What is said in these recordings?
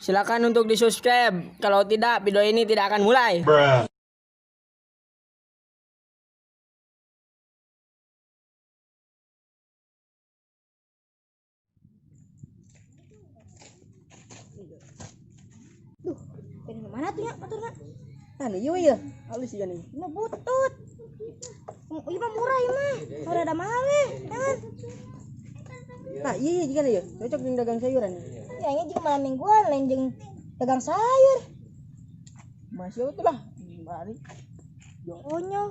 Silakan untuk di subscribe. Kalau tidak, video ini tidak akan mulai. Bruh. Duh, pengen mana tuh ya motorna? Ah, iya iya. Halus juga nih. Ini mah butut. Ieu mah murah ieu mah. Udah ada mahal eh. Jangan. Nah, iya iya juga nih ya. Cocok jeung dagang sayuran. Ya ini juga malam mingguan lain jeung dagang sayur. Masih itu lah. Mari. Konyol.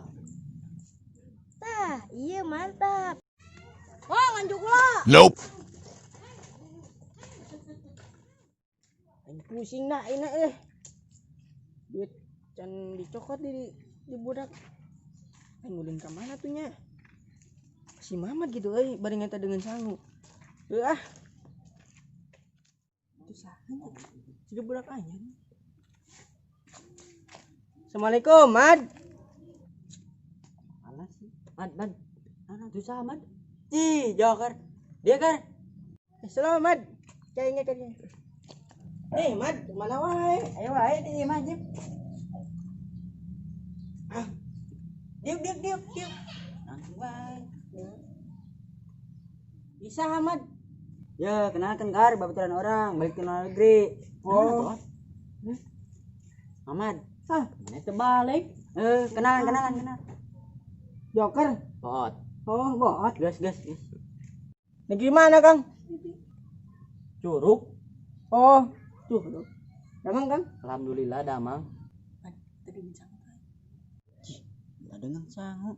Tah, iya mantap. Wah, nganjuk lah. Nope. Aing pusing nak enak eh. Duit can dicokot di budak. Aing ulin ka mana tuh nya? Si Mamat gitu euy, bari ngeta dengan sangu. Heuh ah. Itu saha nya? Siga budak anyar. Assalamualaikum, Mad. Alas sih. Mad, mad. Mana tuh sama, Mad? Ci, Joker. Dia kan. Selamat, Mad. Kayaknya kayaknya. Eh, Mad, kemana wae? Ayo wae di imah, Jip. Ah. Diuk, diuk, diuk, diuk. Langsung wae. Bisa, Mad. Ya, kenalkan Kar, babaturan orang, balik ke luar negeri. Oh. Mana tuh? Ahmad. Ah, Mana terbalik? Eh, kenalan, kenalan, kenalan. Joker. Bot. Oh, bot. Gas, gas, gas. Negeri mana, Kang? Curug. Oh, tuh, tuh. Damang, Kang? Alhamdulillah damang. Mad, tadi bincang. Cih, ada ngang sangu.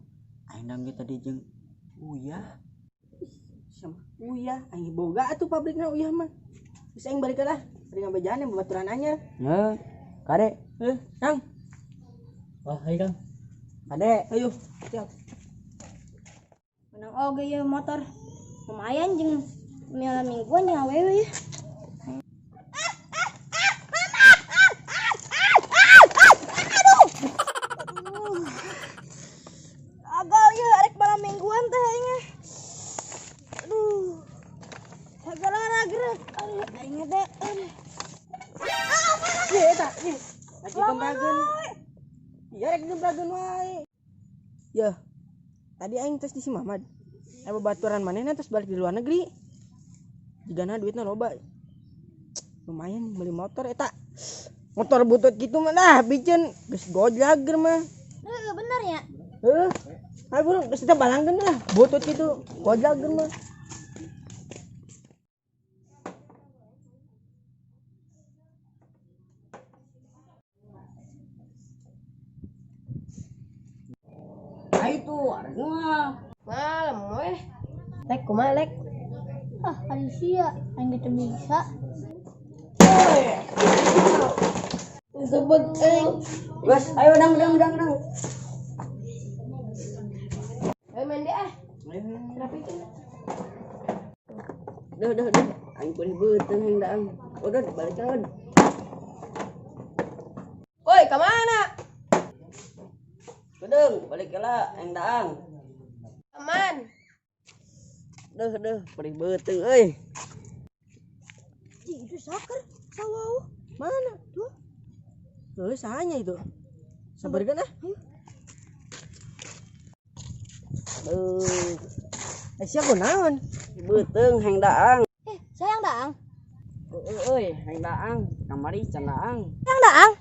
Aing dang ge tadi jeung Uyah. Sama Uyah, aing boga atuh pabrikna Uyah mah. Bisa aing balik lah. Bari ngabejaan yang babaturan anyar. Heuh, kade. Eh, Kang. Wah, hai Kang. Kade. Ayo, siap. Menang oge ieu motor. Lumayan jeung malam mingguan jeung awewe ya. Gagal ya arek malam mingguan teh aing. Aduh. Sagala gerak. Aduh, aing teh. Aduh. Iya, eta, iya. Lagi gembrageun. Iya, rek gembrageun wae. Ya. Tadi aing tes di si Mamad. Aya babaturan manehna terus balik di luar negeri. Jigana duitna loba. Lumayan beli motor eta. Motor butut gitu mah dah biceun geus gojlager mah. Heeh, bener ya. Heuh. Ayo buru geus kita balangkeun lah butut gitu gojlager mah. Ayo tuh, arek mah. Malam weh. Lek kumaha lek? Ah, ari sia, aing teu bisa. Sebut aing. Gas, ayo dang dang dang dang. Ayo main deh ah. Duh, duh, duh. Aing perih beuteung hayang daang. Udah dibalikeun. Woi, ka mana? Bedeung, balik heula hayang daang. Aman. Duh, duh, perih beuteung euy. Ih, itu saker sawau. Mana? Tuh. Tuh, sahanya itu. Sabarkeun ah. Duh, Eh, sia kunaon? beuteung hayang daang. Eh, sayang daang. Heueuh euy, hayang daang. Kamari can daang. Sayang daang.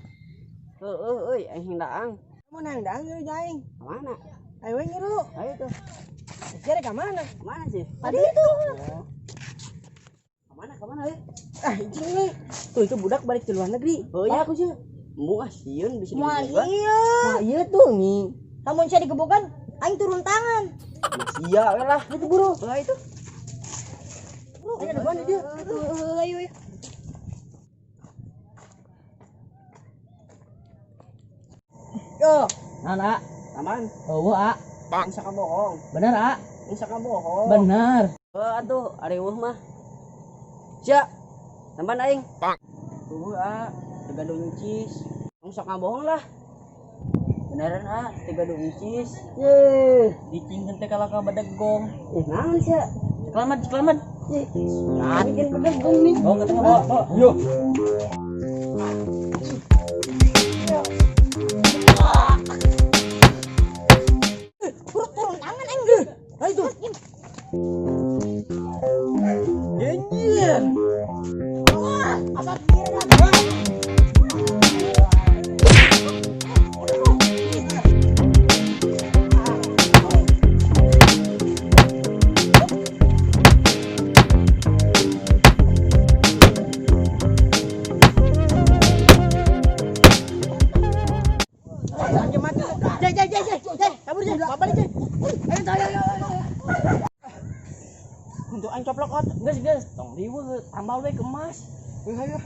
Heueuh euy, aing hayang daang. Mun hayang daang ngilu jeung aing. Ka mana? Ayo we ngilu. Ayo tuh. Sia rek ka mana? Ka mana sih? Tadi itu. Ka mana? Ka mana euy? Ah, ijing nih. Tuh itu budak balik ke luar negeri. Oh iya. Aku sih. Embung ah sieun bisa Moal digebukan. iya. Nah, iya tuh nih. Lamun sia digebukan, aing turun tangan. Sia we lah. Itu buru. Heuh itu. Ayo ada mana dia? Ayo ayo. Yo, Naon, A? Aman. Eueuh, A. Bisa ka bohong. Bener, A. Bisa ka bohong. Bener. Heuh atuh, ari eueuh mah. Sia. Tambahan aing. Eueuh a, teu gaduh incis. Tong sok ngabohong lah. Beneran a, teu gaduh incis. Ye, dicingkeun teh kalah ka bedegong. Eh, naon sia? Selamat, selamat. Ih, bikin bedegong nih. Oh, ketemu bawa, bawa. Yo. Asal pikiran. Anjing mati. Jai jai jai jai. Jai, kabur jai. Balik jai. Ayo ayo ayo ayo. Untuk aing coplok ot. Geus geus, tong riweuh, tambal we ke emas. Ayo ayo.